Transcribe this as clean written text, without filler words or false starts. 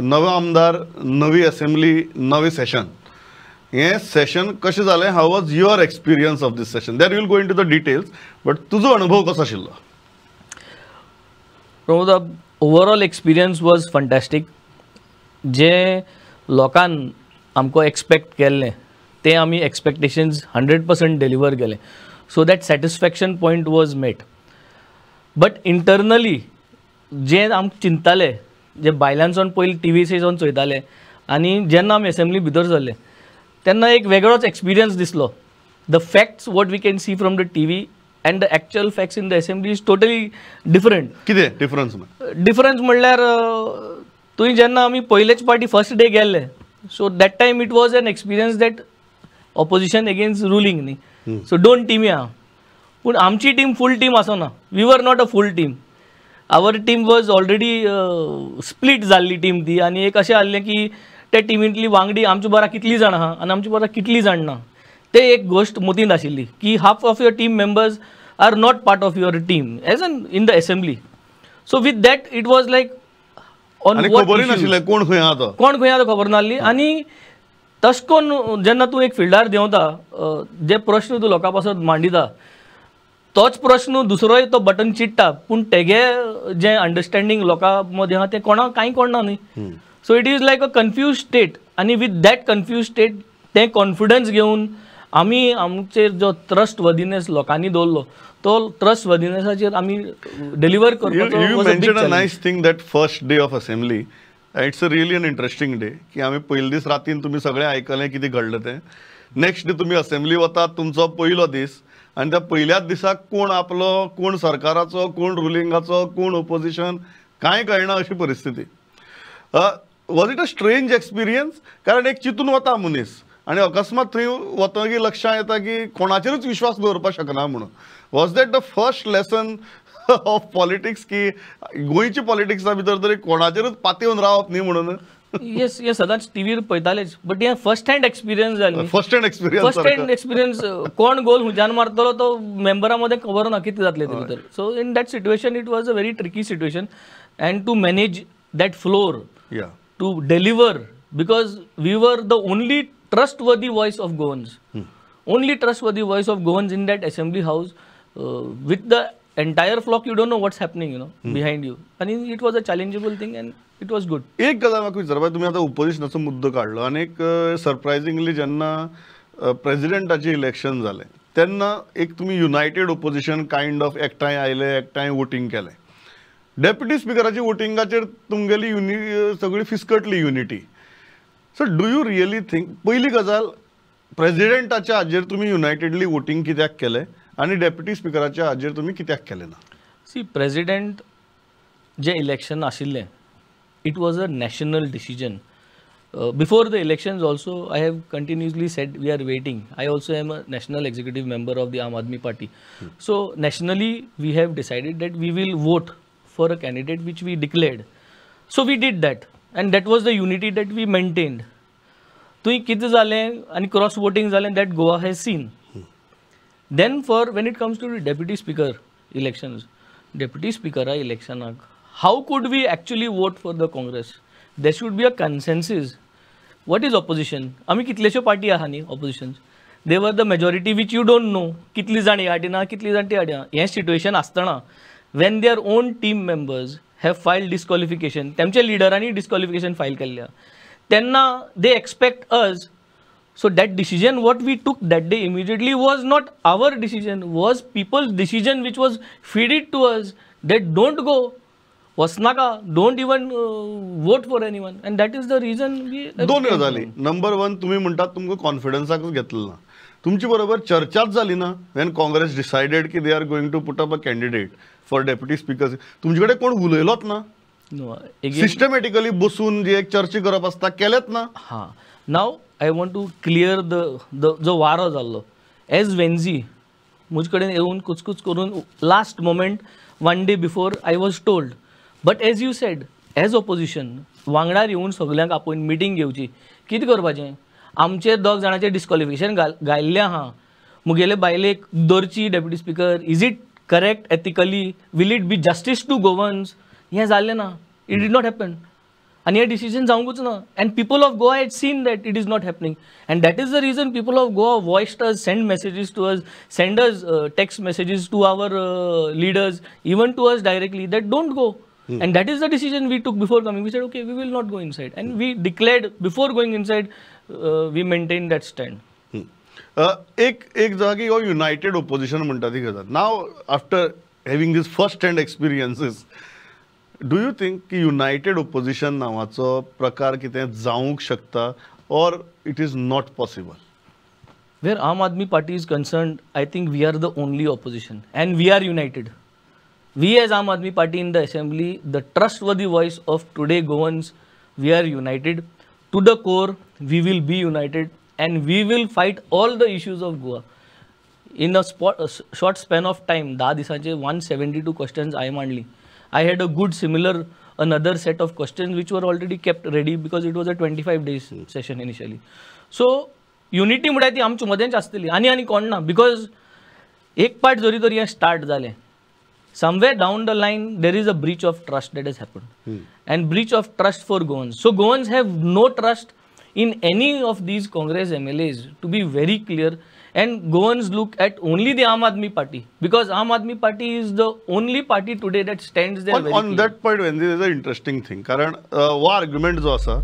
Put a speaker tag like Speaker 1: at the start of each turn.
Speaker 1: नवे आमदार, नवी असेंब्ली, नवे सेशन. हें सेशन कशें जालें? How was your experience of this session? There we'll go into the details, but तुजो अनुभव कसो आशिल्लो?
Speaker 2: Pramod, overall experience was fantastic. जे लोकान आमकां एक्सपेक्ट केल्लें तें आमी एक्सपेक्टेशन्स 100% डिलिव्हर केलें. So that satisfaction point was met. But internally जे आमकां चिंतताले, जे बायलांसून पयलीं टीव्हीचेर सावन चोयताले आनी जेन्ना आमी असेंब्ली भितर सरले तेन्ना एक वेगळोच एक्सपिरियन्स दिसलो. The facts what we can see from the TV and the actual facts in the assembly is totally different.
Speaker 1: कितें डिफरन्स?
Speaker 2: डिफरन्स म्हणल्यार तुवें जेन्ना आमी पयलेच पार्टी फर्स्ट डे गेल्ले, so that time it was an experience that opposition against ruling न्ही, so दोन टिमी आहा, पूण आमची टीम फूल टीम आसना. We were not a full team. Our team was already split जाल्ली टीम ती, आनी एक अशें आहलें की त्या टिमींतली वांगडी आमचे बरा कितली जाणां आहा आनी आमचे बरा कितली जाण ना, ते एक गोश्ट मतींत आशिल्ली की half of your team members are not part of your team as an in the assembly. So with that it was like on
Speaker 1: खबरूय नाशिल्लें कोण खंय आहा तो,
Speaker 2: कोण खंय आहा तो खबर नासली. आनी तशें करून जेन्ना तूं एक फिल्डार देंवता, जे प्रश्न तूं लोकां पासत मांडिता तोच प्रश्न दुसरोय तो बटन चिट्टा, पूण तेगे जें अंडरस्टँडींग लोकां मदीं आहा तें कोणाक कांय कळना न्ही. So it is like a confuse state, आनी विथ that confuse state तें कॉन्फिडन्स घेवन आमी आमचेर जो ट्रस्ट वर्दीनेस लोकांनी दवरलो तो ट्रस्ट वर्दीनेसाचेर आमी डिलिव्हर करपाचो.
Speaker 1: You mention a nice thing that first day of assembly, it's a really an interesting day की आमी पयले दीस रातीन तुमी सगळें आयकलें कितें घडलें तें. नेक्स्ट डे तुमी असेंब्ली वतात, तुमचो पयलो दीस, आनी त्या पयल्याच दिसाक कोण आपलो, कोण सरकाराचो, कोण रुलिंगाचो, कोण ओपोजिशन, कांय कळना अशी परिस्थिती. Was it a strange experience? कारण एक चिंतून वता मनीस आनी अकस्मात थंय वतगीर लक्षांत येता की कोणाचेरूच विश्वास दवरपाक शकना म्हणून. Was that the first lesson of politics की गोंयची पॉलिटिक्सा भितर तरी कोणाचेरूच पातयेवन रावप न्ही म्हणून?
Speaker 2: येस, हे सदांच टीव्हीर पळयतालेच, बट हें फर्स्ट हँड एक्सपिरियन्स जालें.
Speaker 1: First hand experience,
Speaker 2: first hand experience. कोण गोल हुंच्यान मारतलो तो मेंबरा मदें खबर ना कितें जातलें ते भितर. So in that situation it was a very tricky situation, and to manage that floor, to deliver, because we were the only trustworthy voice of Goans, only trustworthy voice of Goans in that assembly house. With the entire flock, you don't know what's happening, you know, behind you. And it was a challengeable thing and it was good.
Speaker 1: एक गजाल म्हाका विचारपा, तुमी आतां ओपोजिशनाचो मुद्दो काडलो आनी एक सरप्रायझिंगली जेन्ना प्रेजिडेंटाचें इलेक्शन जालें तेन्ना एक तुमी युनायटेड ओपोजिशन कायंड ऑफ एकठांय आयले, एकठांय वोटींग केलें. डेप्युटी स्पिकराची वोटिंगाचेर तुमगेली सगळी फिसकटली unity. So do you really think, पयली गजाल प्रेजिडेंटाच्या हाजेर तुमी युनायटेडली वोटींग कित्याक केलें आनी डेप्युटी स्पिकराच्या हाजेर तुमी कित्याक केलें ना?
Speaker 2: सी, प्रेजिडेंट जें इलेक्शन आशिल्लें it was a national decision. Before the elections also I have continuously said we are waiting. I also am a national executive member of the Aam Aadmi Party. So nationally we have decided that we will vote for a candidate which we declared. So we did that, and that was the unity that we maintained. तुंय कितें जालें आनी cross voting जालें that Goa has seen. Then for when it comes to the deputy speaker elections, deputy स्पिकरा इलेक्शनाक how could we actually vote for the Congress? There should be a consensus. What is opposition? आमी कितलेश्यो party आहा न्ही opposition, they were the majority which you don't know कितली जाण ह्या हाटीन आहा, कितली जाण त्या हाटीन आहा. हें सिट्युएशन आसतना when their own team members have filed disqualification, तेमच्या लिडरांनी डिस्क्वॉलिफिकेशन फायल केल्लें आहा, तेन्ना they expect us. So that decision what we took that day immediately was not our decision, was people's decision which was feeded to us that don't go, वचनाका, don't even vote for anyone, and that is the reason we.
Speaker 1: दोन गजाली. Number one, तुमी म्हणटात तुमकां कॉन्फिडन्साकूच घेतलें ना, तुमचे बरोबर चर्चाच जाली ना when Congress decided की they are going to put up a candidate for deputy speaker. तुमचे कडेन कोण उलयलोच ना, सिस्टमॅटिकली बसून जी एक चर्चा करप आसता केलेच ना.
Speaker 2: हां, now I want to clear the जो वारो जाल्लो एज वेन्जी म्हजे कडेन येवन कुचकूच करून last moment one day before I was told. But as you said, as opposition वांगडार येवन सगल्यांक आपोवन मिटींग घेवची, कितें करपाचें? आमचे दोग जाणांचें डिस्क्वॉलिफिकेशन घायल्लें आहा, मुगेले बायलेक दवरची deputy speaker, is it correct ethically, will it be justice to Goans? हें जालें ना, it did not happen. आनी हें डिसिजन जावंकूच ना. And people of Goa had seen that it is not happening, and that is the reason people of Goa voiced us, send messages to us, send us text messages to our leaders, even to us directly, that don't go. And that is the decision we took before coming. We said, okay, we will not go inside. And we declared before going inside, we maintained that stand.
Speaker 1: एक एक जागी हो United opposition म्हणटा ती गजाल. Now after having this first hand experiences, do you think की United opposition नांवाचो प्रकार कितें जावंक शकता or it is not possible?
Speaker 2: Where Aam Aadmi Party is concerned, I think we are the only opposition and we are united. We as Aam Aadmi Party in the assembly, the trustworthy voice of today Goans, we are united. To the core, we will be united and we will fight all the issues of Goa. In a short span of time, 10 दिसांचे 172 questions I मांडली. I had a good similar another set of questions which were already kept ready because it was a 25 days session initially. So unity म्हळ्यार ती आमच्या मदेंच आसतली आनी आनी कोण ना, because एक पार्ट जरी तर हें स्टार्ट जालें, somewhere down the line there is a breach of trust that has happened, and breach of trust for Goans. So Goans have no trust in any of these Congress MLAs, to be very clear. And Goans look at only the Aam Aadmi Party, because Aam Aadmi Party is the only party today that stands there.
Speaker 1: On that point, Venzy, there is an interesting thing. कारण हो argument जो आसा,